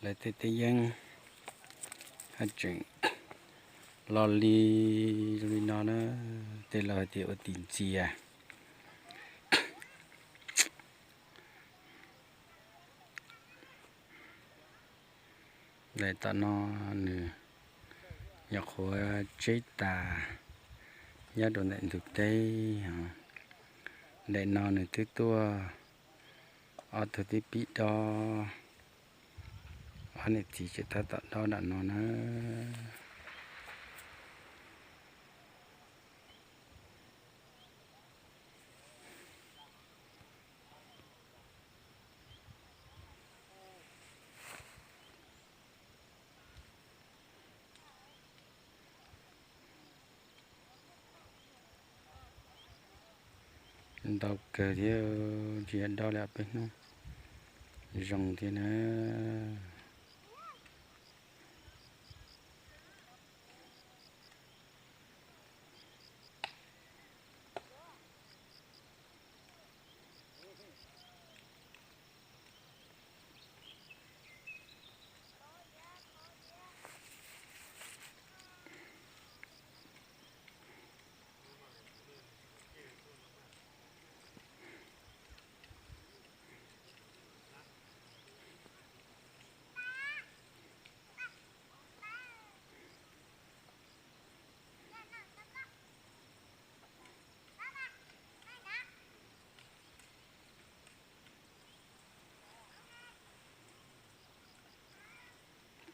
Lawv tej teb yeeb haj tseem lo li zoo li no na, tej laus hais tias ua tim ntxias. Daim tom no nws nyuam qhuav tseb tas nyob rau ntawm ntug teb os. Daim no nws twb tuaj ob tug tib pib dob, ob niam txiv tseem tab tom dob nram no na. Ntau kawg thiab, tsis yog dob li peb hnub, zoo thiab na.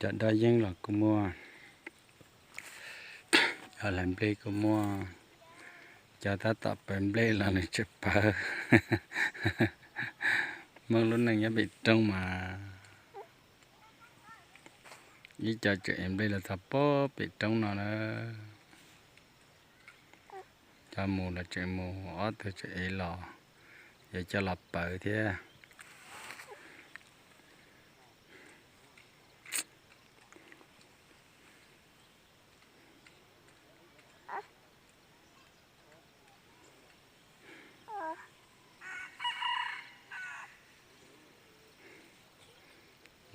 Cov dob yeeb los kuj muaj, cov hlais nplej kuj muaj, cov tab tom pawv nplej los nws tseem pawv. Muaj lub neej nyob pem roob mas ib co tseem ev nplej los txog pem roob no na. Cov mus los tseem mus, ob tug tseem ev los, yuav coj los pawv thiab.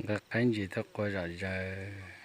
Nqa qaib ntsis tuaj qua zom zaws.